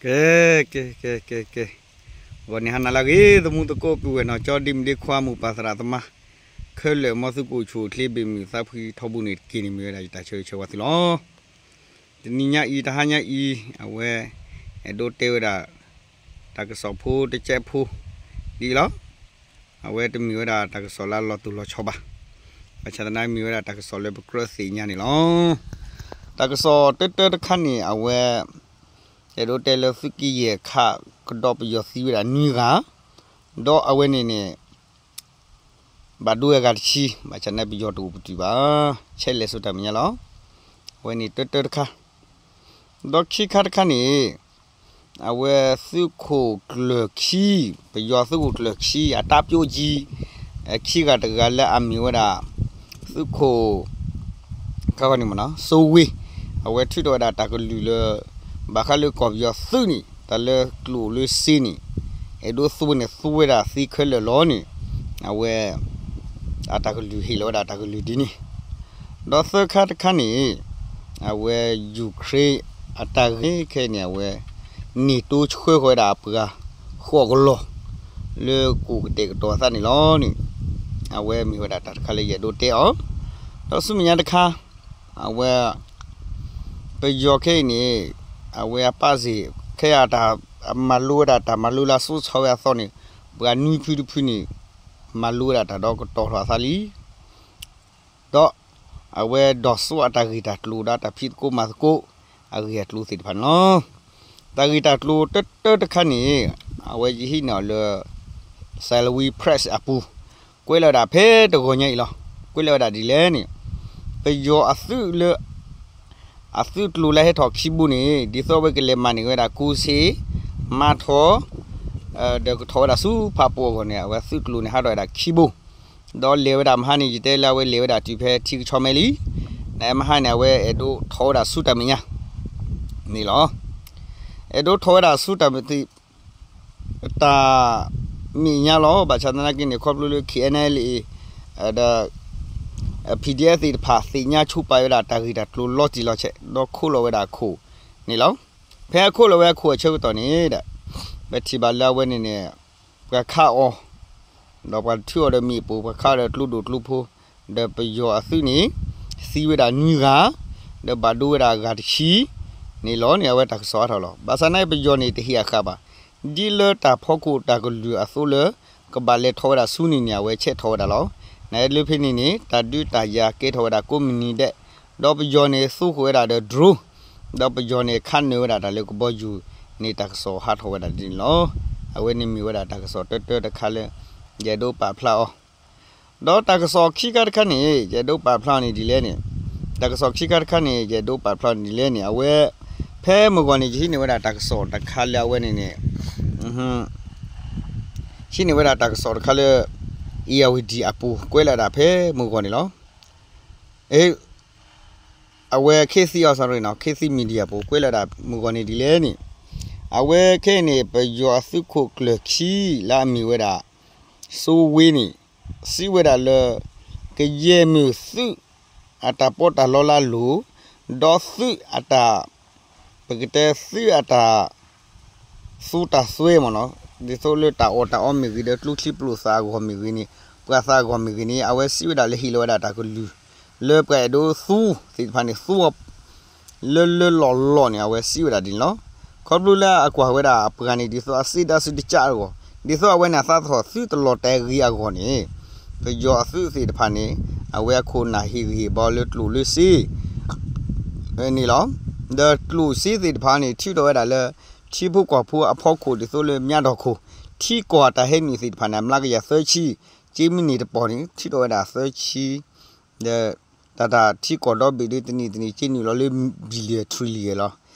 ကဲ, ကဲ, ကဲ, ကဲ, ကဲ, ဂီၤန့ၣ်ဟါနၤလၢအဂ့ၤ သမူသကိးပုၢ်ဝဲၢ်နီၢ်ကၠီ ဒ့မုၣ်ဒ့ခွါ မိၢ်ပၢ်သရၣ်သမါ ခဲလၢာ် မ်သုကအိၣ်ဆူၣ်အိၣ်ချ့ ဘၣ်မုာ်သးဖှံထီဘိန့ၣ် တက့ၢ်န့ၣ်မ့ၢ်ဝဲဒၣ်ယတၢ်ဆၢဂ့ၤဆၢဝါသုလီၤ. တနံၤညါအံၤ တဟါညါအံၤ အဝဲ အဲၣ်ဒိးတဲဝဲဒၣ် တၢ်ကစီၣ်ဖိတကဲးဖိ ဒ်အံၤလီၤ. အဝဲတမ့ၢ်ဝဲဒၣ်တၢ်ကစီၣ်လၢအလီၤတိၢ်လီၤဆီဘၣ်. ဘၣ်ဆၣ်သနာ်က့မ့ၢ်ဝဲဒၣ်တၢ်ကစီၣ်လၢပကြၢးသ့ၣ်ညါန့ၣ်လီၤ. တၢ်ကစီၣ်တၢတၢတခါန့ၣ် အဝဲ အဲၣ်ဒိးတဲလၢသုးက့ယဲၢ်ခး ကဒီးပယီၤသံဝဲဒၣ်နွံဂၤ, ဒီးအဝဲန့ၣ်န့ၣ် ဘၣ်ဒိဝဲအဂၤတဆံ, ဘၣ်ဆၣ်သနာ်က့ပယီၤတအိၣ်ပတုာ်ဘၣ်, ဆဲးလဲၤဆူတၢ်မဲာ်ညါလီၤ. အဝဲန့ၣ်တၢတၢတခါ, ဒီးခံခါတခါန့ၣ် အဝဲသုးခိၣ်ကျၢၢ်ခံ, ပယီၤသုးခိၣ်ကျၢၢ်ခံ အတၢ်ပၠိကၠံ ခံဂၤတဂၤလၢအမ့ၢ်ဝဲဒၣ် သုးခိၣ် ခါန့ၣ်မ့ၢ်နီၤ စိဝ့, အဝဲထုးထီၣ်ဝဲဒၣ်တၢ်ကလုၢ်လၢ ဘၣ်ဃးလၢကီၢ်ပယီၤသုးန့ၣ် တၢ်လၢကျိၣ်လၢစ့န့ၣ် အဲၣ်ဒိးသူန့ၣ်သူဝဲဒၣ်သ့ခဲလၢာ်လီၤန့ၣ် အဝဲ အတၢ်ကလုၢ်ဟ့ၣ်လီၤဝဲဒၣ်တၢ်ကလုၢ်ဒ်န့ၣ်, ဒီးသၢခါတခါန့ၣ် အဝဲ ယူၤခရ့ၣ် အတၢ်ဂ့ၢ်ခဲအံၤန့ၣ် အဝဲ NATO ဆှၢဃီၤဝဲဒၣ်အပှၤ ဃိးကလီၢ် လၢကအိၣ်ကတဲာ်ကတီၤအသးန့ၣ်လီၤန့ၣ် အဝဲမ့ၢ်ဝဲဒၣ်တၢ်တခါလၢယအဲၣ်ဒိးတဲအီၤ, ဒီးဆူမဲာ်ညါတခါ အဝဲ ပယီၤခဲအံၤန့ၣ် အဝဲအပၢ်စ့ၢ် ခဲအံၤတၢ်မၤလိဝဲဒၣ်တၢ်မၤလိလၢအစိၤဆၢဝဲအသီန့ၣ် ပှၤနွံဖုတဖုန့ၣ် မၤလိဝဲဒၣ်တၢ်ဒီးကတီၤထီၣ်အသးလံ ဒီးအဝဲဒိးစိအတၢ်ဂ့ၢ်တၢ်ကျိၤဒီးတၢ်ဖံးသကိးမၤသကိး အဂ့ၢ်အကျိၤသ့ၣ်တဖၣ်န့ၣ်လီၤ. တၢ်ဂ့ၢ်တၢ်ကျိၤတၢတၢတခါန့ၣ် အဝဲယဟံးန့ၢ်အီၤလၢ Salween Press အပူၤ, ကွဲးလီၤဝဲဒၣ်ဖဲတဂီၤညါအံၤလီၤ. ကွဲးလီၤဝဲဒၣ်ဒ်လဲၣ်န့ၣ် ပယီၤအသုးလၢ အသုးကျိၤလၢဟဲထီၣ်ခံဘိန့ၣ် ဒ်သိးအဝဲကလဲၤမၤန့ၢ်ဝဲဒၣ်ကိးဆ့ မၤထီၣ် ဒီးကထီၣ်ဝဲဒၣ်ဆူဖးပိာ်အဂီၢ်န့ၣ် အဝဲသုးကျိၤန့ၣ်ဟးထီၣ်ဝဲဒၣ်ခံဘိ, ဒီးလဲၤဝဲဒၣ်မဟါန့ၣ် ယတဲလၢအဝဲလဲၤဝဲဒၣ်တုၤဖဲထံကဆီမဲလံ, နမဟါန့ၣ် အဝဲအဲၣ်ဒိးထီၣ်ဝဲဒၣ်ဆူတၢ်မဲာ်ညါ န့ၣ်လီၤ. အဲၣ်ဒိးထီၣ်ဝဲဒၣ်ဆူတၢ်မဲာ် တၢ်မဲာ်ညါလီၤ. ဘၣ်ဆၣ်သနာ်က့န့ၣ် ခီဖျိလၢ KNLA ဒီး PDF သ့ၣ်တဖၣ် သ့ၣ်ညါဆိပာ်ဝဲဒၣ်တၢ်ဂ့ၢ်တၢ်ကျိၤလီၤတံၢ်လီၤဆဲး ဒီးခိးလီၤဝဲဒၣ်အခိၣ်န့ၣ်လီၤ. ဖဲအခိးလီၤဝဲအခိၣ်အဆၢကတီၢ်န့ၣ်ဒီး ပထံၣ်ဘၣ်လၢအဝဲန့ၣ်န့ၣ် ပှၤခးအီၤ ဒီးပှၤထုးအီၤဒီးမ့ၣ်ပိၢ် ပှၤခးအီၤဒီးကျိဒိၣ်ကျိဖိ ဒီးပယီၤအသုးန့ၣ် သံဝဲဒၣ်နွံဂၤ ဒီးဘၣ်ဒိဝဲဒၣ်အဂၤတဆံန့ၣ်လီၤန့ၣ် အဝဲတၢ်ကစီၣ်အါထီၣ်လီၤ. ဘၣ်ဆၣ်သနာ်က့ပယီၤန့ၣ်တဟ့ၣ်အဃာ်ဘၣ် ဒ်လၢတၢ်ဖီခိၣ်တၢ်ကလုၢ်အသိးလၢ ကဘၣ်လဲၤထီၣ်ဝဲဒၣ်ဆူန့ၣ်န့ၣ် အဝဲဆဲးထီၣ်ဝဲဒၣ်လီၤ. နလၢဖဲန့ၣ်န့ၣ် တၢ်ဒုးတၢ်ယၤကဲထီၣ်ဝဲဒၣ်ကိးမုၢ်နံၤဒဲး ဒီးပယီၤန့ၣ်သူဃုာ်ဝဲဒၣ်ဒီး drone ဒီးပယီၤန့ၣ်ခးနုာ်ဝဲဒၣ်တၢ်လၢကဘီယူၤန့ၣ် တၢ်ကစီၣ်ဟးထီၣ်ဝဲဒၣ်ဒ်န့ၣ်လီၤ. အဝဲန့ၣ်မ့ၢ်ဝဲဒၣ်တၢ်ကစီၣ်တၢတၢတခါလၢ ယအဲၣ်ဒိးပာ်ဖျါအီၤ ဒီးတၢ်ကစီၣ်ခံခါတခါန့ၣ် ယအဲၣ်ဒိးပာ်ဖျါအီၤန့ၣ်ဒ်လဲၣ်န့ၣ်, တၢ်ကစီၣ်ခံခါတခါန့ၣ် ယအဲၣ်ဒိးပာ်ဖျါအီၤန့ၣ်ဒ်လဲၣ်န့ၣ် အဝဲ ဖဲမုၢ်ဂီၢ်န့ၣ် ယဟံးန့ၢ်ဝဲဒၣ်တၢ်ကစီၣ်တခါလၢအဝဲန့ၣ်န့ၣ် ဟံးန့ၢ်ဝဲဒၣ်တၢ်ကစီၣ်တခါလၢ Irrawaddy အပူၤ ကွဲးလီၤဒၣ်ဖဲမုၢ်ဂီၢ်န့ၣ်လီၤ. အဝဲ ခေတ်သစ် အီၤ sorry နီၤ ခေတ်သစ် Media ပူၤ ကွဲးလီၤဒၣ်မုၢ်ဂီၢ်န့ၣ်ဒ်လဲၣ်န့ၣ်, အဝဲခဲအံၤန့ၣ် ပယီၤအသုးခိၣ်ကျၢၢ်ခံလၢအမ့ၢ်ဝဲဒၣ် စိဝ့န့ၣ် စံးဝဲဒၣ်လၢ ကယဲၢ်မုၢ်သုးအတၢ်ပီးတၢ်လီလၢအလိၤ, ဒီးသုးအတၢ် ပကတဲသုးအတၢ် သူတၢ်စွဲမ့ၢ်နီၤ, ဒ်သိးလၢတၢ်အီၣ်တၢ်အီမ့ၢ်ဂ့ၤဒီးကျိချံပျိသၣ်အဂီၢ်မ့ၢ်ဂ့ၤန့ၣ် ပှၤသးအဂီၢ်မ့ၢ်ဂ့ၤန့ၣ် အဝဲစံးဝဲဒၣ်လၢဟ့ၣ်လီၤဝဲဒၣ်တၢ်ကလုၢ် လၢပှၤအဲၣ်ဒိးသူသ့ၣ်တဖၣ်န့ၣ် သူအီၤ လၢလၢလီၢ်လီၢ်န့ၣ် အဝဲစံးဝဲဒၣ်ဒ်န့ၣ်လီၤ. ခီဖျိလၢအကွၢ်ဝဲဒၣ်အပှၤန့ၣ် ဒ်သိးအစ့ဒၣ်စ့တကးအဂီၢ် ဒ်သိးအဝဲန့ၣ်အသးသဟီၣ်သုတလီၤတဲာ်ဂ့ၤအဂီၢ်န့ၣ် ပယီၤအသုးသ့ၣ်တဖၣ်န့ၣ် အဝဲအခိၣ်နၢ်ဟ့ၣ်ဂံၢ်ဟ့ၣ်ဘါလၢကျိၣ်လၢစ့ န့ၣ်လီၤ. ဒီးကျိၣ်စ့သ့ၣ်တဖၣ်န့ၣ် ထုးထီၣ်ဝဲဒၣ်လၢ ထံဖိကီၢ်ဖိအဖီခိၣ်ဒ်သိးလၢမၠၣ်တီၢ်ခိၣ် ထံကီၢ်အတၢ်ဟဲနုာ်သ့ၣ်တဖၣ်န့ၣ် အမျးကယၤသၢဆံ က့မုၢ်နံၤတပီၢ်န့ၣ် ထုးထီၣ်ဝဲဒၣ်သၢဆံ ဒီး တၢ်တၢ်ထံကီၢ်ဒီဘ့ၣ်ဒီးတနံၣ်တနံၣ်က့နုာ်လီၤလၢ billion trillion လီၤ.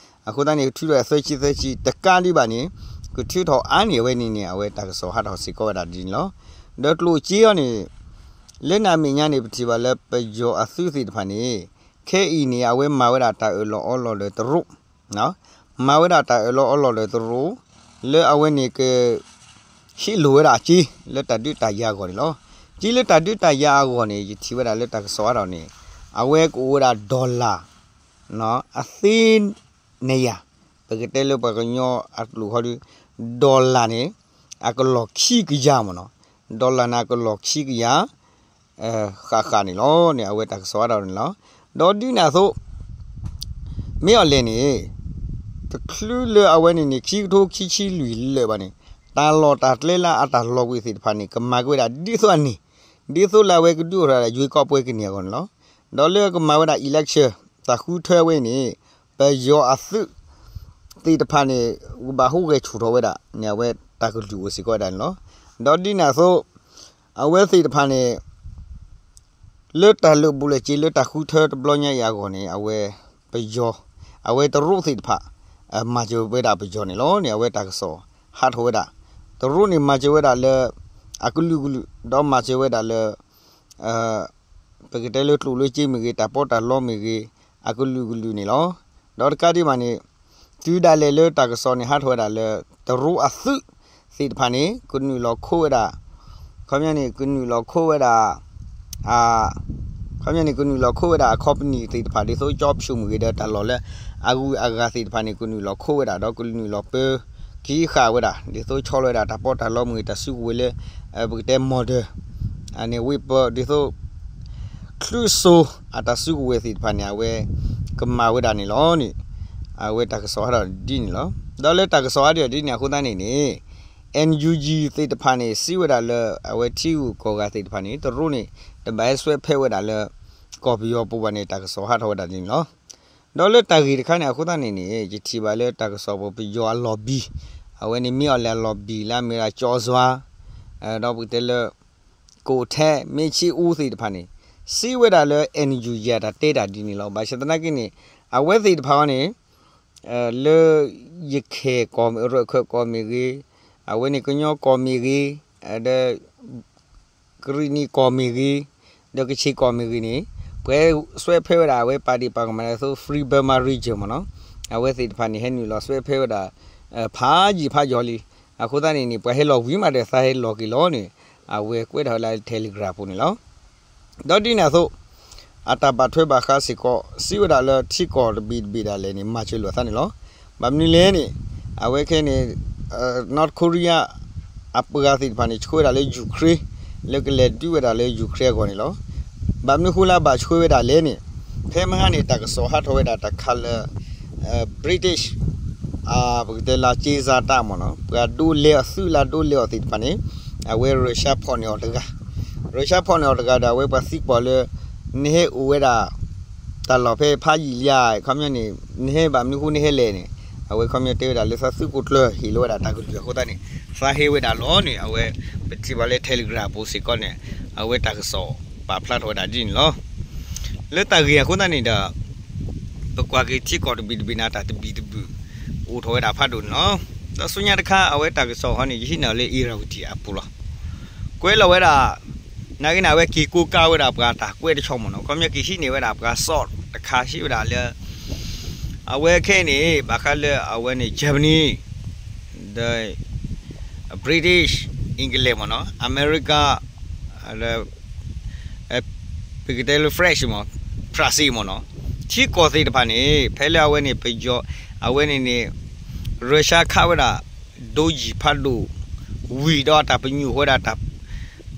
အဃိသတးန့ၣ် ထုးထီၣ်သၢဆံသၢဆံ တကးဒံးဘၣ်န့ၣ် ကထုးထီၣ်အါန့ၢ်အဝဲန့ၣ်န့ၣ် အဝဲတၢ်ကစီၣ်ဟးထီၣ်စ့ၢ်ကီးဝဲဒၣ်ဒ်န့ၣ်လီၤ. ဒီးကျိၣ်စ့အီၤန့ၣ် လၢနမဲာ်ညါန့ၣ် ပထံၣ်ဘၣ်လၢပယီၤအသုးသ့ၣ်တဖၣ်န့ၣ် ခဲအံၤန့ၣ် အဝဲမၤဝဲဒၣ်တၢ်အၢၣ်လီၤအီလီၤဒီးတရူး မၤဝဲဒၣ်တၢ်အၢၣ်လီၤအီလီၤဒီးတရူး လၢအဝဲန့ၣ်က ဟ့ၣ်လိာ်ဝဲဒၣ်အစ့ လၢတၢ်ဒုးတၢ်ယၤအဂီၢ်န့ၣ်လီၤ. စ့လၢတၢ်ဒုးတၢ်ယၤအဂီၢ်န့ၣ် ယထံၣ်ဝဲဒၣ်လၢတၢ်ကစီၣ်အါထီၣ်န့ၣ် အဝဲကအိၣ်ဝဲဒၣ် dollar အသ့ နယၤ ပကတဲလၢပှၤကညီအကျိာ်ခီဒီး dollar န့ၣ် အကလီၢ်ခံကယၤမ့ၢ်နီၤ, dollar န့ၣ်အကလီၢ်ခံကယၤ ဃၣ်ဃၣ်န့ၣ်လီၤန့ၣ် အဝဲတၢ်ကစီၣ်ဟးထီၣ်န့ၣ်လီၤ. ဒီးဒ်န့ၣ်အသိး မ့ၢ်အီၤလဲၣ်န့ၣ် တချုးလၢအဝဲန့ၣ်န့ၣ် ခံကထိခံဆံလွံၢ်လၢာ်ဘၣ်န့ၣ် တၢ်လီၢ်တၢ်ကျဲလၢအတၢ်လီၤကွံာ်သ့ၣ်တဖၣ်န့ၣ် ကမၤက့ၤဝဲဒၣ်ဒ်သိးအန့ၣ် ဒ်သိးလၢအဝဲကဒုးအိၣ်ထီၣ်ဒၣ် ရွေးကောက်ပွဲ ကန့ၢ်အဂီၢ်န့ၣ်လီၤ. ဒီးလၢကမၤဝဲဒၣ် election တၢ်ဃုထၢဝဲအံၤန့ၣ် ပယီၤအသုးသ့ၣ်တဖၣ်န့ၣ် ကဘၣ်ဟူးဂဲၤဆူၣ်ထီၣ်ဝဲဒၣ်န့ၣ် အဝဲတၢ်ကလုၢ်အိၣ်စ့ၢ်ကီးဝဲဒၣ်န့ၣ်လီၤ. ဒီးဒ်န့ၣ်အသိး အဝဲသ့ၣ်တဖၣ်န့ၣ် လၢတၢ်လၢာ်ဘူၣ်လၢာ်စ့ၤ လၢတၢ်ဃုထၢတဘျီညါအံၤအဂီၢ်န့ၣ် အဝဲပယီၤ အဝဲတရူးသ့ၣ်တဖၣ် မၤစၢၤဝဲဒၣ်ပယီၤန့ၣ်လီၤန့ၣ် အဝဲတၢ်ကစီၣ်ဟးထီၣ်ဝဲဒၣ်. တရူးန့ၣ်မၤစၢၤဝဲဒၣ်လၢ အကလုာ်ကလုာ် ဒီးမၤစၢၤဝဲဒၣ်လၢ ပကတဲလၢကျိၣ်လၢစ့မ့ၢ်ဂ့ၤ တၢ်ပီးတၢ်လီမ့ၢ်ဂ့ၤ အကလုာ်ကလုာ်န့ၣ်လီၤ. ဒီးတကးဒံးဘၣ်န့ၣ် တုၤဒၣ်လဲာ်လၢတၢ်ကစီၣ်န့ၣ် ဟးထီၣ်ဝဲဒၣ်လၢ တရူးအသုးသ့ၣ်တဖၣ်န့ၣ် ကနုာ်လီၤခိဝဲဒၣ် ခီပညီန့ၣ် ကနုာ်လီၤခိဝဲဒၣ် ခီပညီန့ၣ် ကနုာ်လီၤခိဝဲဒၣ် အ company သ့ၣ်တဖၣ် ဒ်သိးကၠီဖၠိၣ်မ့ၢ်ဂ့ၤ ဒီးတၢ်လီၢ်လၢအဂုၤအဂၤသ့ၣ်တဖၣ်န့ၣ် ကနုာ်လီၤခိဝဲဒၣ် ဒီးကနုာ်လီၤပၢ က့ၤဃာ်ဝဲဒၣ် ဒ်သိးဆီလီၤဝဲဒၣ် တၢ်ပီးတၢ်လီမ့ၢ်ဂ့ၤ တၢ်စုကဝဲၤလၢ ပကတဲ model န့ၣ် ဝ့ၢ်ပၢ ဒ်သိး ချုးစိၤအတၢ်စုကဝဲၤသ့ၣ်တဖၣ်န့ၣ် အဝဲကမၤဝဲဒၣ်န့ၣ်လီၤန့ၣ် အဝဲတၢ်ကစီၣ်ဟးထီၣ်ဒ်န့ၣ်လီၤ. ဒီးလၢတၢ်ကစီၣ်ဟးထီၣ်ဒ်န့ၣ်အဃိသတးန့ၣ်န့ၣ် NUG သ့ၣ်တဖၣ်န့ၣ် စံးဝဲဒၣ်လၢ အဝဲထံဂုၤကီၢ်ဂၤသ့ၣ်တဖၣ်န့ၣ် တရူးန့ၣ် တဘၣ်ဟဲစွဲဖဲဝဲဒၣ်လၢ ကီၢ်ပယီၤပူၤဘၣ်န့ၣ် တၢ်ကစီၣ်ဟးထီၣ်ဝဲဒၣ်ဒ်န့ၣ်လီၤ. ဒီးလၢတၢ်ဂ့ၢ်တခါန့ၣ် အဃိသတးန့ၣ်န့ၣ် ယထံၣ်ဘၣ်လၢတၢ်ကစီၣ်ပူၤ ပယီၤအ lobby အဝဲန့ၣ်မ့ၢ်အီၤလၢအ lobby လၢအမ့ၢ်ဒၣ် ကၠီစွါ ဒီးပကတဲလၢ ကိးထဲ မ့ၢ်ဆ့အူသ့ၣ်တဖၣ်န့ၣ် စံးဝဲဒၣ်လၢ NUG တၢ်တဲတၢ်ဒ်န့ၣ်လီၤ. ဘၣ်ဆၣ်သနာ်က့န့ၣ် အဝဲသ့ၣ်တဖၣ်အံၤန့ၣ် လၢ ရခိုင်ကီၢ်မ့ၢ် ရခိုင်ကီၢ်မ့ၢ်ဂ့ၤ, အဝဲန့ၣ်ကညီကီၢ်မ့ၢ်ဂ့ၤ, ဒီး ကရံၣ်နံၣ်ကီၢ်မ့ၢ်ဂ့ၤ, ဒီးကခ့ၣ်ကီၢ်မ့ၢ်ဂ့ၤန့ၣ် ပှၤစွဲဖဲဝဲဒၣ် အဝဲပာ်ဒ့ၣ်ပာ်ကမၣ်ဒ်သိး Free Burma Region မ့ၢ်နီၤ, အဝဲသ့ၣ်တဖၣ်န့ၣ် ဟဲနုာ်လီၤစွဲဖဲဝဲဒၣ် ဖးယံာ်ဖးယီၤလံ. အဃိသတးန့ၣ်န့ၣ် ပှၤဟဲလီၤဝံၤမးဒီး သးဟဲလီၤက့ၤလီၤန့ၣ် အဝဲကွဲးထီၣ်ဝဲလၢ Telegram ပူၤန့ၣ်လီၤ. ဒီးဒ်န့ၣ်အသိး အတၢ်ဘၣ်ထွဲဘၣ်ဃးစ့ၢ်ကီး စံးဝဲဒၣ်လၢထံကီၢ်တဘ့ၣ်တဘ့ၣ်ဒၣ်လဲာ်န့ၣ် မၤစၢၤလိာ်အသးန့ၣ်လီၤ. ဘၣ်မနုၤလဲၣ်န့ၣ် အဝဲခဲန့ၣ် North Korea အပှၤသ့ၣ်တဖၣ်န့ၣ် ဆှၢဝဲဒၣ်လၢ Ukraine လၢကလဲၤဒုးဝဲဒၣ်လၢ Ukraine အဂီၢ်န့ၣ်လီၤ. ဘၣ်မနုၤဃိလၢဘၣ်ဆှၢဝဲဒၣ်လဲၣ်န့ၣ် ဖဲမဟါန့ၣ် တၢ်ကစီၣ်ဟးထီၣ်ဝဲဒၣ်တခါလၢ British ပကတဲလၢ ကၠ့စၢတၢ်မ့ၢ်နီၤ ပှၤဒိးလဲအီၤ သုးလၢဒိးလဲအီၤသ့ၣ်တဖၣ်န့ၣ် အဝဲ Russia ဖီၣ်န့ၢ်အီၤတဂၤ, Russia ဖီၣ်န့ၢ်အီၤတဂၤဒီး အဝဲပှၤသံကွၢ်လၢ နဟဲအိၣ်ဝဲဒၣ် တၢ်လီၢ်ဖဲဖးယံာ်လံဧါ, ခီပညီန့ၣ် နဟဲဘၣ်မနုၤဃိနဟဲလဲၣ်န့ၣ် အဝဲခီပညီတဲဝဲဒၣ်လၢသးသုးခိၣ်ကျၢၢ်ဟ့ၣ်လီၤဝဲဒၣ်တၢ်ကလုၢ်အဃိသတးန့ၣ် သးဟဲဝဲဒၣ်လီၤန့ၣ် အဝဲပထံၣ်ဘၣ်လၢ Telegram ပူၤစ့ၢ်ကီးန့ၣ် အဝဲတၢ်ကစီၣ်ပာ်ဖျါထီၣ်ဝဲဒၣ်ဒ်န့ၣ်လီၤ. လၢတၢ်ဂ့ၢ်အဃိသတးန့ၣ်ဒီး ပကွၢ်က့ၤထံကီၢ်တဘ့ၣ်တဘ့ၣ်န့ၣ် တၢ်တဘံၣ်တဘုၣ် အိၣ်ထီၣ်ဝဲဒၣ်ဖးဒိၣ်န့ၣ်လီၤ. ဒီးဆူညါတခါ အဝဲတၢ်ကစီၣ်ဃီန့ၣ် ယဟံးန့ၢ်လၢ Irrawaddy အပူၤလီၤ. ကွဲးလီၤဝဲဒၣ် နာ်က့န့ၣ် အဝဲက့ၤကိးကးဝဲဒၣ်ပှၤတၢ်ကွဲးတဆီမ့ၢ်နီၤ, ခီပညီက့ၤဟံးန့ၢ်ဝဲဒၣ်ပှၤစီၣ်တခါ ဟံးဝဲဒၣ်လၢ အဝဲခဲအံၤန့ၣ် ဘၣ်ဃးလၢအဝဲန့ၣ် Germany ဒီး British England မ့ၢ်နီၤ, America ဒီး ပကတဲလၢ French မ့ၢ် ဖရၣ်စ့ၣ်မ့ၢ်နီၤ, ထံကီၢ်သ့ၣ်တဖၣ်န့ၣ် ဖဲလၢအဝဲန့ၣ် ပယီၤ အဝဲန့ၣ်န့ၣ် Russia ခးဝဲဒၣ် ဒိယံာ်ဖးဒိၣ် ဝံၤဒီးတၢ်ပညိၣ်ဝဲဒၣ်တၢ်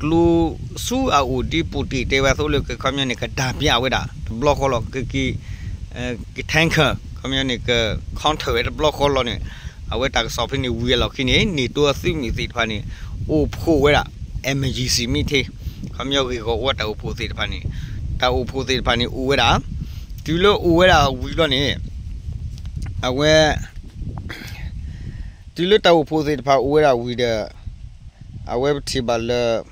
ကျိဆူအအိၣ်ဒ်ပူၤတ့ၢ်တဲဝဲအသိးလၢ ခီပညီန့ၣ် ကဒါပြဝဲဒၣ်တဘျီဃီလီၤ, ကက့ၤ က tanker ခီပညီန့ၣ် က counter ဝဲတဘျီဃီလီၤန့ၣ်, အဝဲတၢ်ကစီၣ်ဖဲန့ၣ်ဝံၤအလီၢ်ခံန့ၣ် NATO အသုးမုၢ်သ့ၣ်တဖၣ်န့ၣ် အိၣ်ဖှိၣ်ဝဲဒၣ် emergency meeting ခီပညီဂ့ၢ်ဂီၢ်အိၣ်ဝဲတၢ်အိၣ်ဖှိၣ်သ့ၣ်တဖၣ်န့ၣ်, တၢ်အိၣ်ဖှိၣ်သ့ၣ်တဖၣ်န့ၣ်အိၣ်ဝဲဒၣ်, တုၤလၢအိၣ်ဝဲဒၣ်ဝံၤဘျီန့ၣ် အဝဲ တုၤလၢတၢ်အိၣ်ဖှိၣ်သ့ၣ်တဖၣ်အိၣ်ဝဲဒၣ်ဝံၤဒီး အဝဲပထံၣ်ဘၣ်လၢ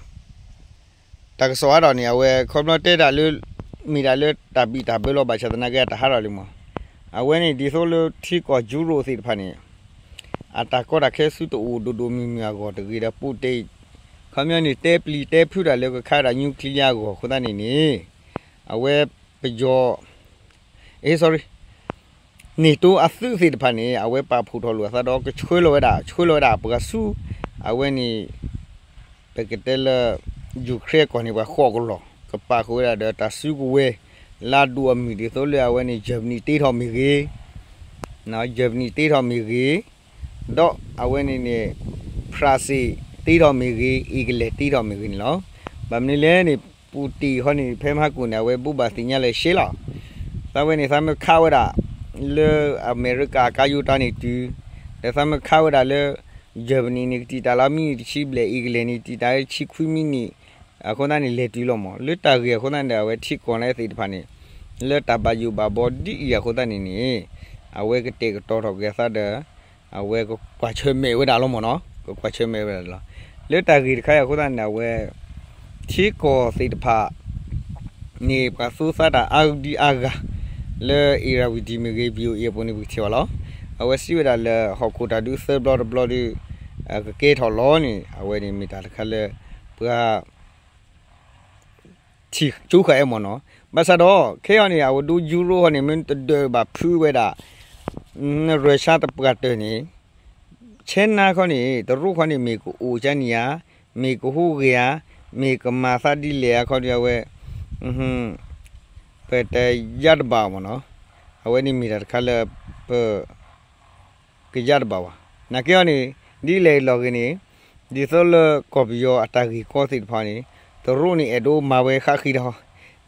တၢ်ကစီၣ်ဟးထီၣ်န့ၣ် အဝဲခီပညီတဲဒၣ်လၢ မ့ၢ်ဒၣ်လၢတၢ်ဘံၣ်တၢ်ဘၢလီၤ ဘၣ်ဆၣ်သနာ်က့တၢ်ဟးထီၣ်လံမး, အဝဲန့ၣ်ဒ်သိးလၢထံကီၢ် Europe သ့ၣ်တဖၣ်န့ၣ် အတၢ်ကီတၢ်ခဲဆူတအိၣ်ဒိၣ်ဒိၣ်မုၢ်မုၢ်အဂီၢ်တဂ့ၤဒီး ပူၤတ့ၢ် ခီပညီန့ၣ် တဲပျံၤတဲဖုးတၢ်လၢကခးဒၣ် nuclear အဂီၢ်အဃိသတးန့ၣ်န့ၣ် အဝဲပယီၤ sorry NATO အသုးသ့ၣ်တဖၣ်န့ၣ် အဝဲပာ်ဖှိၣ်ထီၣ်လိာ်အသးဒီးကဆှၢလီၤဝဲဒၣ် ဆှၢလီၤဝဲဒၣ်ပှၤဆူ အဝဲန့ၣ် ပကတဲလၢ Ukraine ကီၢ်န့ၣ် ပှၤဃိးကလီၢ် ကပာ်ဃုာ်ဝဲဒၣ်ဒီးတၢ်စုကဝဲၤ လၢအဒိၣ်အမုၢ်ဒ်သိးလၢအဝဲန့ၣ် Germany တ့ထီၣ်မ့ၢ်ဂ့ၤ, ယၢၢ်ပနံၣ်တ့ထီၣ်မ့ၢ်ဂ့ၤ, ဒီးအဝဲန့ၣ်န့ၣ် ဖရၣ်စ့ၣ်တ့ထီၣ်မ့ၢ်ဂ့ၤ, အ့ကလဲၣ်တ့ထီၣ်မ့ၢ်ဂ့ၤန့ၣ်လီၤ. ဘၣ်မနုၤလဲၣ်န့ၣ် ပူၣ်တံၣ်ဃီန့ၣ် ဖဲမဟါကိၣ်န့ၣ် အဝဲဘိးဘၣ်သ့ၣ်ညါလၢရှဲလီၤ. သးဝဲန့ၣ် သးမၢခးဝဲဒၣ် လၢအမဲရကၤကါယိတၢ်န့ၣ်တုၤ, ဒီးသးမၢခးဝဲဒၣ်လၢ ယၢၢ်ပနံၣ်န့ၣ် ကတံာ်တာ်လၢမံးနံးတဆံဘျဲၣ်, အ့ကလဲၣ်န့ၣ် တံာ်တာ်လၢတဆံခွံမံးနံး, အဃိသတးန့ၣ် လဲၤတုၤလီၤမး. လၢတၢ်ဂ့ၢ်အဃိသတးန့ၣ် အဝဲထံကီၢ်န့ၣ်သ့ၣ်တဖၣ်န့ၣ် လၢတၢ်ဘၣ်ယိၣ်ဘၣ်ဘီဒ်အံၤအဃိသတးန့ၣ်န့ၣ် အဝဲကတဲာ်ကတီၤထီၣ်က့ၤအသးဒီး အဝဲကကွၢ်ဆၢၣ်မဲာ်ဝဲဒၣ်လီၤမးနီၤ, ကကွၢ်ဆၢၣ်မဲာ်ဝဲဒၣ်လီၤ. လၢတၢ်ဂ့ၢ်တခါအံၤအဃိသတးန့ၣ် အဝဲ ထံကီၢ်သ့ၣ်တဖၣ် န့ၣ် ပှၤသူသးတၢ်အါဒံအါဂၤ လၢ Irrawaddy မ့ၢ်ဂ့ၤ VOA အပူၤန့ၣ် ပကထံၣ်ဘၣ်လီၤ. အဝဲစံးဝဲဒၣ်လၢ ဟီၣ်ခိၣ်တၢ်ဒုးသၢဘျီတဘျီဒီး ကကဲထီၣ်လီၤန့ၣ် အဝဲန့ၣ်မ့ၢ်တၢ်တခါလၢ ပှၤ ထံၣ်ကၠိဃာ်အဲၣ်မးနီၤ. ဘၣ်ဆၣ်ဒီး ခဲအံၤန့ၣ် အဝဲဒိ ယူရိ ဃီန့ၣ် မ့ၢ်တဒၢးဘၣ်ဖုးဝဲဒၣ် ရၢၡါတပှၢ်တၢၢ်န့ၣ် ဆဲနါခီန့ၣ် တရူးခီန့ၣ် မ့ၢ်ကအိၣ်ကၠါနံၤဧါ, မ့ၢ်ကဟူးဂဲၤဧါ, မ့ၢ်ကမၤသးဒ်လဲၣ်အခီဒီး အဝဲ ပတယါတဘၣ်မးနီၤ. အဝဲန့ၣ်မ့ၢ်တၢ်တခါလၢ ပ ကယါတဘၣ်ဘၣ်. နာ်က့အီၤန့ၣ် ဒ်လဲၣ်လီၤဂ့ၤန့ၣ် ဒ်သိးလၢကီၢ်ပယီၤအတၢ်ဂ့ၢ်ကီသ့ၣ်တဖၣ်န့ၣ် တရူးန့ၣ်အဲၣ်ဒိးမၤဝဲဃၣ်ဃံတၢ်ဟီ,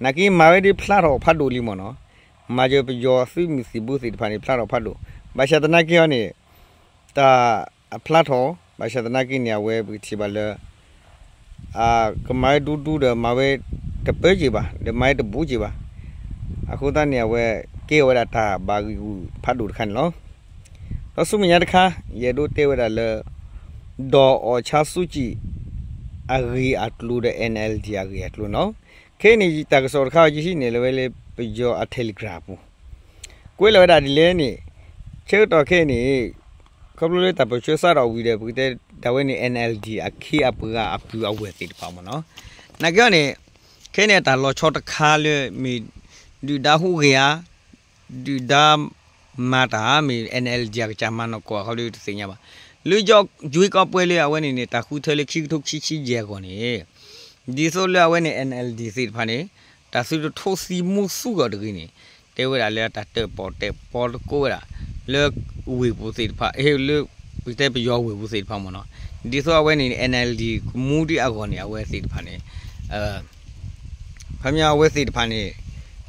နာ်က့မၤဝဲဒ်ဖျါထီၣ်ဖးဒိၣ်လံမးနီၤ. မၤယပယီၤသုးမုၢ်သံၣ်ဘိသ့ၣ်တဖၣ်န့ၣ် ဖျါထီၣ်ဖးဒိၣ်, ဘၣ်ဆၣ်သနာ်က့အီၤန့ၣ် တၢ်အဖျါထီၣ် ဘၣ်ဆၣ်သနာ်က့န့ၣ် အဝဲပကထံၣ်ဘၣ်လၢ ကမၤဝဲဒူဒူဒီး မၤဝဲတပၢၢ်က့ၤဘၣ်, ဒီးမၤဝဲတဘူးက့ၤဘၣ်. အဃိသတးန့ၣ် အဝဲကဲထီၣ်ဝဲဒၣ်တၢ်ဘၣ်ဂံာ်ဂူာ်ဖးဒိၣ်တခါန့ၣ်လီၤ. ဒီးဆူမဲာ်ညါတခါ ယအဲၣ်ဒိးတဲဝဲဒၣ်လၢ ဒီးအီၣ်ဆါစူကံၣ် အဂ့ၢ်အကျိၤဒီး NLD အဂ့ၢ်အကျိၤန့ၣ်လီၤ. ခဲအံၤန့ၣ် တၢ်ကစီၣ်တခါအံၤ ယဟံးန့ၢ်လီၤဝဲလၢပယီၤအ Telegram အပူၤ ကွဲးလီၤဝဲဒၣ်ဒ်လဲၣ်န့ၣ် ဆၢကတီၢ်ခဲအံၤန့ၣ် ခီဖျိလၢတၢ်ပၢၢ်ဆၢစးထီၣ်ဝံၤဒီး ပကတဲဒၣ်ဝဲန့ၣ် NLD အခ့အပှၤအပုၢ်အဝဲၢ်သ့ၣ်တဖၣ်မးနီၤ. နာ်က့အီၤန့ၣ် ခဲန့ၣ်တၢ်လီၤဆီတခါလၢမ့ၢ် ဒုၣ်ဒါဟူးဂဲၤဧါ, ဒုၣ်ဒါမၤတၢ်ဧါ, မ့ၢ် NLD အကစၢ်မၤနီၢ်ကီၢ်အခီဒီးတသ့ၣ်ညါဘၣ်. လၢယွ့ကီးပှဲၤလၢအဝဲန့ၣ်န့ၣ် တၢ်ဃုထၢလၢခံကထိခံဆံယဲၢ်အဂီၢ်န့ၣ် ဒ်သိးလၢအဝဲန့ၣ် NLD သ့ၣ်တဖၣ်န့ၣ် တၢ်သုတထိသံမူသူအီၤတဂ့ၤန့ၣ် တဲဝဲဒၣ်လၢတၢ်တၢၣ်ပီၣ်တဲၣ်ပီတကိးဝဲဒၣ် လၢဝ့ၢ်ပူၤသ့ၣ်တဖၣ် လၢပကတဲပယီၤဝ့ၢ်ပူၤသ့ၣ်တဖၣ်မးနီၤ. ဒ်သိးအဝဲန့ၣ် NLD ကမူဒံးအဂီၢ်န့ၣ် အဝဲသ့ၣ်တဖၣ်န့ၣ် ခီပညီအဝဲသ့ၣ်တဖၣ်န့ၣ်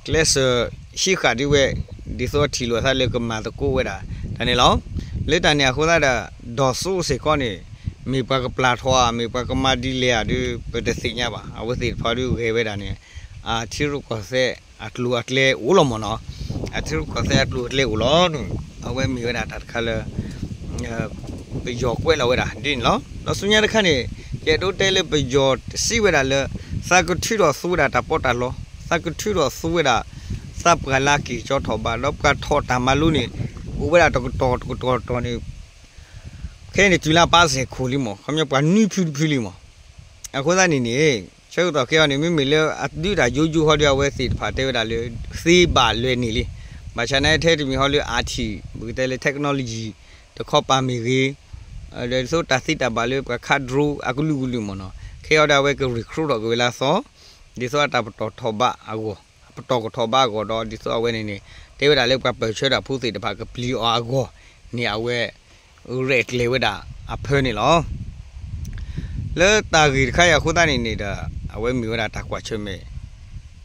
ကျဲးစၢးဟံးဃာ်ဒံးဝဲ ဒ်သိးထံၣ်လိာ်သးလၢကမၤသကိးဝဲဒၣ်တၢ်န့ၣ်လီၤ. လၢတၢ်န့ၣ်အဃိသတးဒီး ဒီးစိစ့ၢ်ကီးန့ၣ် မ့ၢ်ပှၤကပျၢ်ထီၣ်ဧါ, မ့ၢ်ပှၤကမၤဒ်လဲၣ်ဧါဒီး ပတသ့ၣ်ညါဘၣ်. အဝဲသ့ၣ်တဖၣ်ဒုးဂဲၤဝဲဒၣ်န့ၣ် အထံရူၢ်ကီၢ်သဲးအကျိၤအကျဲအိၣ်လီၤမးနီၤ. အထံရူၢ်ကီၢ်သဲးအကျိၤအကျဲအိၣ်လီၤန့ၣ် အဝဲမ့ၢ်ဝဲဒၣ်တၢ်တခါလၢ ပယီၤကွဲးလီၤဝဲဒၣ်ဒ်န့ၣ်လီၤ. ဒီးဆူညါတခါန့ၣ် ယအဲၣ်ဒိးတဲလၢပယီၤစံးဝဲဒၣ်လၢ သးကထုးထီၣ်သူဝဲဒၣ်တၢ်ပီးတၢ်လီ, သးကထုးထီၣ်သူဝဲဒၣ် သးပှၢ်လၢက့ၤကၠီထီၣ်ဘး ဒီးပှၤထီၣ်တၢ်မၤလိန့ၣ် အိၣ်ဝဲဒၣ်တကတီၢ်တကတီၢ်တကတီၢ်န့ၣ် ခဲအံၤန့ၣ်တုၤလၢအပၢ်စဲၣ်ခိၣ်လံမး, ခီပညီပှၤနွံဖုတဖုလံမး. အဃိသတးန့ၣ်န့ၣ် ဆၢကတီၢ်ခဲအံၤန့ၣ် မ့မ့ၢ်လၢအဒုးတၢ်ယိယိဟီဒီး အဝဲသ့ၣ်တဖၣ်တဲဝဲဒၣ်လၢ သ့ဘၣ်လွဲၢ်န့ၣ်လံ. ဘၣ်ဆၣ်န့ၣ်ထဲတမံၤဟီလၢအထံၣ် ပကတဲလၢ technology တခီပၤမ့ၢ်ဂ့ၤ, ဒီးဒ်သိးတၢ်သ့တၢ်ဘၣ်လၢပှၤခး drone အကလုာ်ကလုာ်မးနီၤ, ခဲအံၤဒီးအဝဲက recruit ထီၣ်က့ၤဝဲလၢအသီ, ဒ်သိးအတၢ်ပတီၢ်ထီၣ်ဘးအဂီၢ်, အပတီၢ်ကထီၣ်ဘးအဂီၢ်ဒီး ဒ်သိးအဝဲန့ၣ်န့ၣ် တဲဝဲဒၣ်လၢပှၤပၢၢ်ဆၢတၢ်ဖိသ့ၣ်တဖၣ်ကပျံၤအီၤအဂီၢ်န့ၣ် အဝဲ ရဲၣ်ကျဲၤဝဲဒၣ်အဖၢန့ၣ်လီၤ. လၢတၢ်ဂ့ၢ်တခါအံၤအဃိသတးန့ၣ်န့ၣ်ဒီး အဝဲမ့ၢ်ဝဲဒၣ်တၢ်ကွၢ်ဆၢၣ်မဲာ်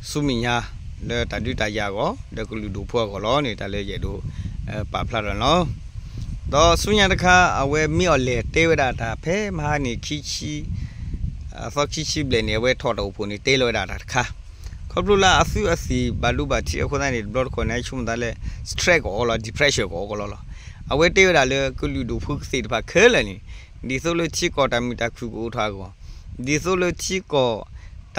ဆူမဲာ်ညါ လၢတၢ်ဒုးတၢ်ယၤအဂီၢ် ဒီးကလုာ်ဒူၣ်ဖိအဂီၢ်လီၤန့ၣ် တၢ်လၢယအဲၣ်ဒိး ပာ်ဖျါထီၣ်န့ၣ်လီၤ. ဒီးဆူညါတခါ အဝဲမ့ၢ်အီၤလဲၣ်တဲဝဲဒၣ်တၢ်ဖဲမဟါန့ၣ် ခံဆံ အသီခံဆံဘျဲၣ်န့ၣ် အဝဲထီၣ်တၢ်အိၣ်ဖှိၣ်န့ၣ် တဲလီၤဝဲဒၣ်တၢ်တခါ ခီဖျိလၢအသုးအသံၣ်ဘၣ်ဒိဘၣ်ထံးအဃိသတးန့ၣ် တဘျီတခီၣ်န့ၣ် ဆိကမိၣ်သးလၢ stress ကအိၣ်လီၤ depression ကအိၣ်ကလီလီၤ. အဝဲတဲဝဲဒၣ်လၢကလုာ်ဒူၣ်ဖိသ့ၣ်တဖၣ်ခဲလၢာ်န့ၣ် ဒ်သိးလၢထံကီၢ်တၢ်မုာ်တၢ်ခုၣ်ကအိၣ်ထီၣ်အဂီၢ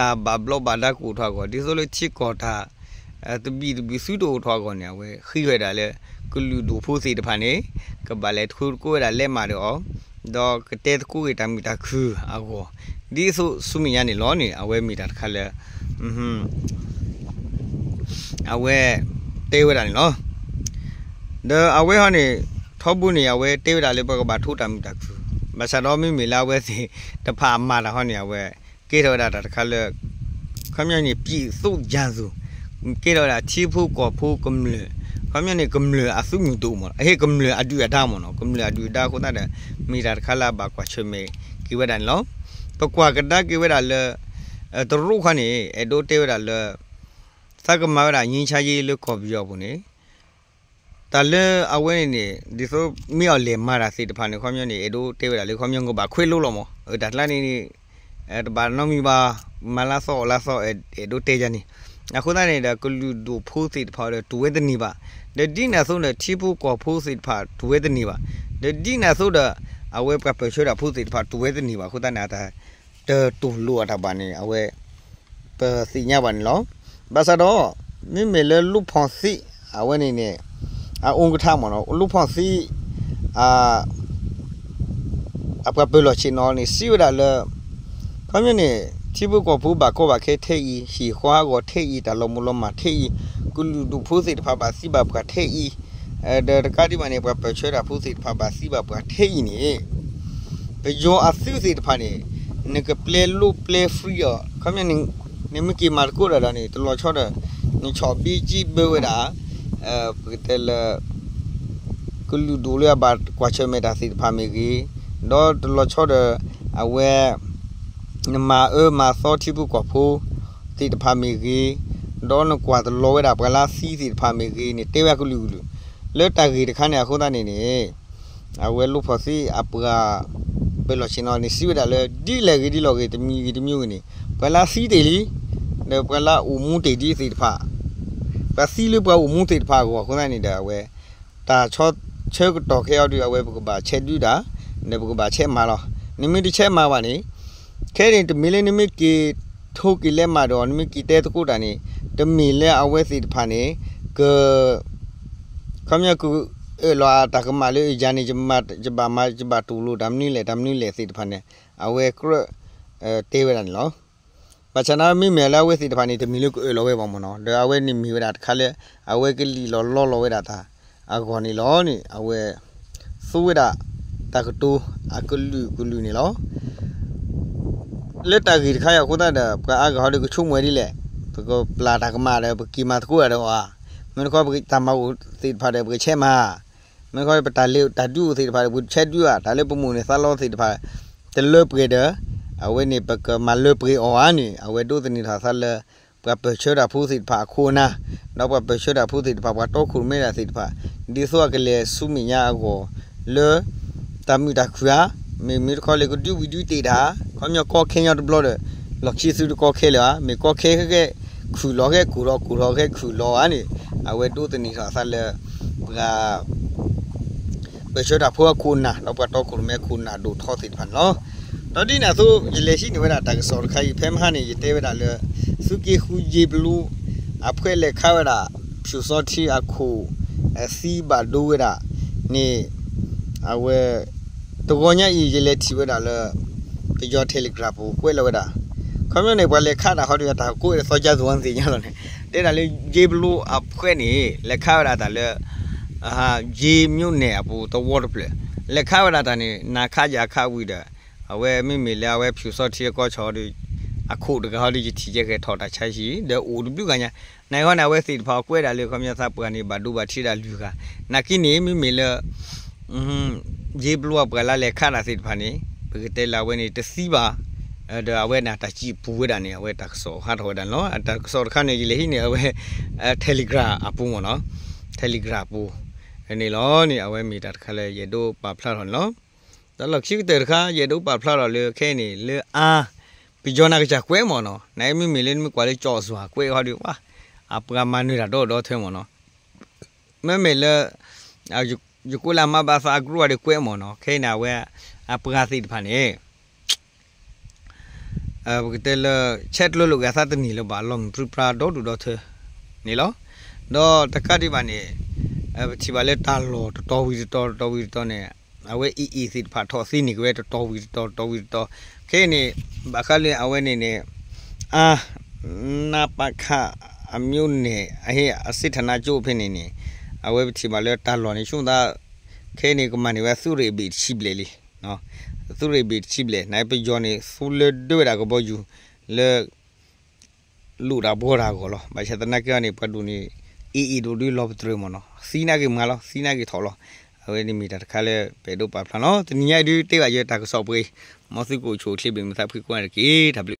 ်, ဒ်သိးလၢထံကီၢ်တၢ်ဘၣ်ဘျီးဘၣ်ဒါကအိၣ်ထီၣ်အဂီၢ်, ဒ်သိးလၢထံကီၢ်တၢ် တဘံၣ်တဘုၣ်သုတအိၣ်ထီၣ်အဂီၢ်န့ၣ် အဝဲဃ့ဝဲဒၣ်လၢ ကလုာ်ဒူၣ်ဖိသ့ၣ်တဖၣ်န့ၣ် ကဘၣ်လဲၤထူသကိးဝဲဒၣ်လဲးမးဒီးအီၤ, ဒီးကတဲသကိးဂ့ၤတၢ်မုာ်တၢ်ခုၣ်အဂီၢ်, ဒ်သိးဆူမဲာ်ညါန့ၣ်လီၤန့ၣ် အဝဲမ့ၢ်တၢ်တခါလၢ အဝဲတဲဝဲဒၣ်န့ၣ်လီၤ. ဒီးအဝဲဟီန့ၣ် ထီဘိန့ၣ် အဝဲတဲဝဲဒၣ်လၢပှၤကဘၣ်ထူတၢ်မုာ်တၢ်ခုၣ်, ဘၣ်ဆၣ်ဒီးမ့မ့ၢ်လၢအဝဲသ့ၣ်တဖၣ်အမၤတၢ်ဟီန့ၣ် အဝဲကဲထီၣ်ဝဲဒၣ်တၢ်တခါလၢ ခီပညီန့ၣ် ပြည်သူ့ရန်သူ, ကဲထီၣ်ဝဲဒၣ်ထံဖိကီၢ်ဖိကမျၢၢ် ခီပညီန့ၣ် ကမျၢၢ်အသုးမုၢ်ဒိၣ်မ့ၢ်နီၤ, အဟ့ၣ်ကမျၢၢ်အဒုၣ်အဒါမ့ၢ်နီၤ, ကမျၢၢ်အဒုၣ်အဒါအဃိသတးဒီး မ့ၢ်တၢ်တခါလၢအဘၣ်ကွၢ်ဆၢၣ်မဲာ်က့ၤဝဲဒၣ်န့ၣ်လီၤ. ပကွၢ်ကဒါက့ၤဝဲဒၣ်လၢ တရူးခီန့ၣ် အဲၣ်ဒိးတဲဝဲဒၣ်လၢ သးကမၤဝဲဒၣ် ငြိမ်းချမ်းရေး လၢကီၢ်ပယီၤအပူၤန့ၣ် တၢ်လၢအဝဲန့ၣ်န့ၣ် ဒ်သိးမ့ၢ်အီၤလဲၤမၤတၢ်သ့ၣ်တဖၣ်န့ၣ် ခီပညီန့ၣ် အဲၣ်ဒိးတဲဝဲဒၣ်လၢ ခီပညီ ကဘၣ်ခွဲးလိလီၤမ့ၢ်, တၢ်ကျါန့ၣ်န့ၣ် တဘၣ်နီတမံၤဘၣ်, မၤလၢသီအီၣ်လၢသီ အဲၣ်ဒိးတဲယၤန့ၣ်. အဃိသတးန့ၣ်ဒီး ကလုာ်ဒူၣ်ဖိသ့ၣ်တဖၣ်ဒီး တူၢ်ဝဲတန့ၢ်ဘၣ်, ဒီးဒ်န့ၣ်အသိးဒီး ထံဖိကီၢ်ဖိသ့ၣ်တဖၣ် တူၢ်ဝဲတန့ၢ်ဘၣ်, ဒီးဒ်န့ၣ်အသိးဒီး အဝဲပှၤပၢၢ်ဆၢတၢ်ဖိသ့ၣ်တဖၣ် တူၢ်ဝဲတန့ၢ်ဘၣ်အဃိသတးန့ၣ် အတၢ် တတူၢ်လိာ်အတၢ်ဘၣ်န့ၣ် အဝဲ ပသ့ၣ်ညါဘၣ်န့ၣ်လီၤ. ဘၣ်ဆၣ်ဒီး မ့မ့ၢ်လၢလူၢ်ဖီၣ်သံ အဝဲန့ၣ်န့ၣ် အအိၣ်ကထါမ့ၢ်နီၤ, လူၢ်ဖီၣ်သံ အပှၤပၢၤလီၢ်ဆ့ၣ်နီၤန့ၣ် စံးဝဲဒၣ်လၢ ခီပညီန့ၣ် ထံဖိကီၢ်ဖိဘၣ်ကီဘၣ်ခဲထဲအံၤ, ဟံၣ်ဃီဟးဂီၤထဲအံၤ, တၢ်လီၤမုၢ်လီၤမၢ်ထဲအံၤ, ကလုာ်ဒူၣ်ဖိသ့ၣ်တဖၣ်ဘၣ်သံဘၣ်ပှၢ်ထဲအံၤ, ဒီးတကးဒံးဘၣ်န့ၣ် ပှၤပၢၢ်ဆၢတၢ်ဖိသ့ၣ်တဖၣ်ဘၣ်သံဘၣ်ပှၢ်ထဲအံၤန့ၣ် ပယီၤအသုးသ့ၣ်တဖၣ်န့ၣ် နကပျဲလိပျဲ free အီၤ, ခီပညီန့ၣ် နမ့ၢ်က့ၤမၤသကိးတၢ်ဒီးန့ၣ် တလီၤဆီဒီး နဆီၣ်ဘံကံဘၢဝဲဒၣ် ပကတဲလၢ ကလုာ်ဒူၣ်လၢအဘၣ်ကွၢ်ဆၢၣ်မဲာ်တၢ်သ့ၣ်တဖၣ်မ့ၢ်ဂ့ၤ, ဒီးတလီၤဆီဒီး အဝဲ နမၤအၢမၤသီထံဖိကီၢ်ဖိသ့ၣ်တဖၣ်မ့ၢ်ဂ့ၤ, ဒီးနကွၢ်တလီၤဝဲဒၣ်ပှၤလၢအသံသ့ၣ်တဖၣ်မ့ၢ်ဂ့ၤန့ၣ် တဲဝဲအကလုာ်ကလုာ် လၢတၢ်ဂ့ၢ်တခါန့ၣ်အဃိသတးန့ၣ်န့ၣ် အဝဲလူၢ်ဖီၣ်သံအပှၤ ပၢၤလီၢ်ဆ့ၣ်နီၤန့ၣ် စံးဝဲဒၣ်လၢ ဒ်လဲၣ်ဂ့ၤဒ်လဲၣ်ဂ့ၤ တမံၤဂ့ၤတမံၤဂ့ၤန့ၣ် ပှၤလၢအသံတ့ၢ်လံ ဒီးပှၤလၢအအိၣ်မူတ့ၢ်ဒ်သ့ၣ်တဖၣ် ပှၤသံလၢပှၤအိၣ်မူသ့ၣ်တဖၣ်အဂီၢ်အဃိသတးန့ၣ်ဒီး အဝဲ တၢ်ဆီဆၢကတီၢ်ခဲအံၤဒီး အဝဲပကဘၣ်ဆဲးဒုးတၢ် ဒီးပကဘၣ်ဆဲးမၤလီၤ. နမ့ၢ်တဆဲးမၤဘၣ်န့ၣ် ခဲအံၤန့ၣ် တမ့ၢ်လၢနမ့ၢ်က့ၤထိၣ်က့ၤလဲၤမၤဒီး နမ့ၢ်က့ၤတဲသကိးတၢ်န့ၣ် တမ့ၢ်လၢအဝဲသ့ၣ်တဖၣ်န့ၣ် က ခီပညီကအၢၣ်လီၤအတၢ်ကမၣ်လၢယၤန့ၣ် ယဘၣ်မၤ ယဘၣ်တူၢ်လိာ်တၢ်မနုၤလဲၣ် တၢ်မနုၤလဲၣ်သ့ၣ်တဖၣ်န့ၣ် အဝဲကြၢးတဲဝဲဒၣ်န့ၣ်လီၤ. ဘၣ်ဆၣ်သနာ်က့မ့မ့ၢ်လၢအဝဲသ့ၣ်တဖၣ်န့ၣ် တမ့ၢ်လၢကအၢၣ်လီၤဝဲဘၣ်မ့ၢ်နီၤ ဒီးအဝဲန့ၣ်မ့ၢ်ဝဲဒၣ်တခါလၢ အဝဲကလံၣ်လီၤလီလီၤဝဲဒၣ်တၢ်အဂီၢ်န့ၣ်လီၤန့ၣ် အဝဲ သူဝဲဒၣ်တၢ်ကတိၤအကလုာ်ကလုာ်န့ၣ်လီၤ. လၢတၢ်ဂ့ၢ်တခါအံၤအဃိသတးဒီး ပှၤအါဂၤဟီဒီးကဆိကမိၣ်ဒ်လဲၣ်, ပကပျၢ်တၢ်ကမၣ်ဒီး ပက့ၤမၤသကိးတၢ်ဒီးအီၤဧါ, မ့ၢ်တခီ ပတၢ်မၤအိၣ်သ့ၣ်တဖၣ်ဒီး ပကဆဲးမၤ, မ့ၢ်တခီ ပတၢ်လၢတၢ်ဒုးအိၣ်သ့ၣ်တဖၣ်ဒီး ပဆဲးဒုးဧါ, တၢ်လၢပမိၢ်န့ၢ်သးလီသ့ၣ်တဖၣ် တလၢပှဲၤဒီး အဝဲန့ၣ် ပကမၤလၢပှဲၤအီၤဧါန့ၣ် အဝဲဒိးသန့ၤထီၣ်အသးလၢ ပှၤပၢၢ်ဆၢတၢ်ဖိသ့ၣ်တဖၣ်အခိၣ်အနၢ်, ဒီးပှၤပၢၢ်ဆၢတၢ်ဖိသ့ၣ်တဖၣ် ပှၤတီခိၣ်ရိၣ်မဲတၢ်သ့ၣ်တဖၣ် ဒ်သိးအကလဲၤဆူမဲာ်ညါအဂီၢ်လၢ တၢ်မုာ်တၢ်ခုၣ်ဧါ, မ့ၢ်မ့ၢ်တခီလဲၣ် ကဒုးဝံၤဒုးတ့ၢ်တၢ်, ခီပညီကီခဲညီတဘျီဒီး လီၢ်ခံသုတကီခဲလၢၤဧါ, မ့ၢ်ကီခဲဃဲဃဲ ခုၣ်လီၤဃဲ ကိၢ်ထီၣ်ကိၢ်ထီၣ်ဃဲ ခုၣ်လီၤဧါန့ၣ် အဝဲဒိးသန့ၤထီၣ်အသးလၢ ပှၤ ပၢၢ်ဆၢတၢ်ဖိအခိၣ်အနၢ် ဒီးပှၤတီခိၣ်ရိၣ်မဲအခိၣ်အနၢ်ဒိၣ်ထီသ့ၣ်တဖၣ်န့ၣ်လီၤ. ဒီးဒ်န့ၣ်အသိး ယလဲၤဟံးန့ၢ်ဝဲဒၣ်တၢ်ကစီၣ်တခါအံၤ ဖဲမဟါန့ၣ် ယတဲဝဲဒၣ်လၢ သုးက့ဃု ယ့ဘလူ အဖှဲးလဲၤခးဝဲဒၣ် ဖၠူၣ်စီထံအခိၣ် သံဘၣ်ဒိဝဲဒၣ်န့ၣ် အဝဲ တဂီၤညါအံၤ ယလဲၤထံၣ်ဝဲဒၣ်လၢ ပယီၤ Telegram ပူၤ ကွဲးလီၤဝဲဒၣ် ခီပညီန့ၣ် ပှၤလဲၤခးတၢ်ဟီဒီး တၢ်ကိးဝဲဒၣ်သီကၠါသူၤအီၤသ့ၣ်ညါလီၤန့ၣ် တဲဒၣ်လၢ ယ့ဘလူအဖှဲးန့ၣ် လဲၤခးဝဲဒၣ်တၢ်လၢ ယ့မြို့နယ်အပူၤသဝီတဖျၢၣ် လဲၤခးဝဲဒၣ်တၢ်န့ၣ် နၤခးယၤခးဝံၤဒီး အဝဲမ့မ့ၢ်လၢအဝဲဖၠူၣ်စီထံအကီၢ်ဆီဒီး အခိၣ်တဂၤဟီဒီး ယထံၣ်ယဲကဲထီၣ်တၢ်ဆါဟံၣ် ဒီးအိၣ်တဘျုးဂၤညါ နၤဟီန့ၣ် အဝဲသ့ၣ်တဖၣ်ကွဲးဒၣ်လၢ ခီပညီသးပှၢ်န့ၣ် ဘၣ်ဒိဘၣ်ထံးဒၣ်လွံၢ်ဂၤ နာ်က့န့ၣ် မ့မ့ၢ်လၢ ယ့ဘလူအပှၤလၢလဲၤခးတၢ်သ့ၣ်တဖၣ်န့ၣ် ပကတဲလၢအဝဲန့ၣ်တသံဘၣ် ဒီးအဝဲန့ၣ်တၢ်စံးပူၤဝဲဒၣ်န့ၣ် အဝဲတၢ်ကစီၣ်ဟးထီၣ်ဝဲဒၣ်န့ၣ်လီၤ. တၢ်ကစီၣ်တခါန့ၣ် ယလဲၤဟံးန့ၢ်အဝဲ Telegram အပူၤမ့ၢ်နီၤ Telegram အပူၤန့ၣ်လီၤန့ၣ် အဝဲမ့ၢ်တၢ်တခါလၢယအဲၣ်ဒိးပာ်ဖျါထီၣ်န့ၣ်လီၤ. ဒီးလီၢ်ခံကတၢၢ်တခါ ယအဲၣ်ဒိးပာ်ဖျါထီၣ်လၢခဲအံၤန့ၣ် လၢအါ ပယီၤနၤကစၢ်ကွဲးမ့ၢ်နီၤ နမ့မ့ၢ်လၢနမ့ၢ်ကွၢ်လၢကၠီၣ်စွၤကွဲးဟီဒီး ပှၤ အပှၤမၤနၢၤတၢ်ဒီဒီထၢမ့ၢ်နီၤ မ့မ့ၢ်လၢ ယကိးလၢအမါဘၣ်သးအကရူၢ်အီၤဒီးကွဲးမ့ၢ်နီၤ ခဲအံၤန့ၣ် အဝဲ အပှၤသ့ၣ်တဖၣ်န့ၣ် ပကတဲလၢ ဆဲးကျၢလိာ်က့ၤအသးတန့ၢ်လၢၤဘၣ် လီၤမုၢ်ပြံပြါဒီဒူၣ်ဒီထၢန့ၣ်လီၤ. ဒီးတကးဒံးဘၣ်န့ၣ် ပထံၣ်ဘၣ်လၢတၢ်လီၢ်တတီၤဝံၤတတီၤ တတီၤဝံၤတတီၤန့ၣ် အဝဲအံၤအံၤသ့ၣ်တဖၣ်ထီၣ်သ့န့ၢ်က့ၤဝဲတတီၤဝံၤတတီၤ တတီၤဝံၤတတီၤ ခဲအံၤန့ၣ် ဘၣ်ဃးလၢအဝဲန့ၣ်န့ၣ် အါ နပခ အမျိုးနယ် အဟ့ၣ်အစစ်ဌာနချုပ်ဖဲန့ၣ်န့ၣ် အဝဲပထံၣ်ဘၣ်လၢတၢ်လီၢ်န့ၣ် ဆိသး ခဲအံၤန့ၣ် ကမၤန့ၢ်ဝဲသုးရ့ၣ်ဘ့ၣ်တဆံဘျဲၣ်လံ. သုးရ့ၣ်ဘ့ၣ်တဆံဘျဲၣ် နပယီၤန့ၣ် သူလၢဒၢဝဲဒၣ်ကဘီယူၤလၢ လိၣ်တၢ်ဘှီတၢ်အဂီၢ်လီၤ. ဘၣ်ဆၣ်သနာ်က့န့ၣ် ပှၤဒိၣ်န့ၣ် အ့ၣ်အ့ၣ်ဒိၣ်ဒုးလီၤပတြၢၤမ့ၢ်နီၤ, သံနာ်က့ၤမၤလီၤ, သံနာ်က့ၤထီၣ်လီၤ. အဝဲန့ၣ်မ့ၢ်တၢ်တခါလၢပအဲၣ်ဒိးပာ်ဖျါနီၤ. တနံၤညါအံၤဒုးတဲဘၣ်ယဲတၢ်ကစီၣ်ပှဲၤအံၤ, မ်သုကအိၣ်ဆူၣ်အိၣ်ချ့ဘၣ်မုာ်သးဖှံကိးဂၤတက့ၢ်. တၢ်ဘျုး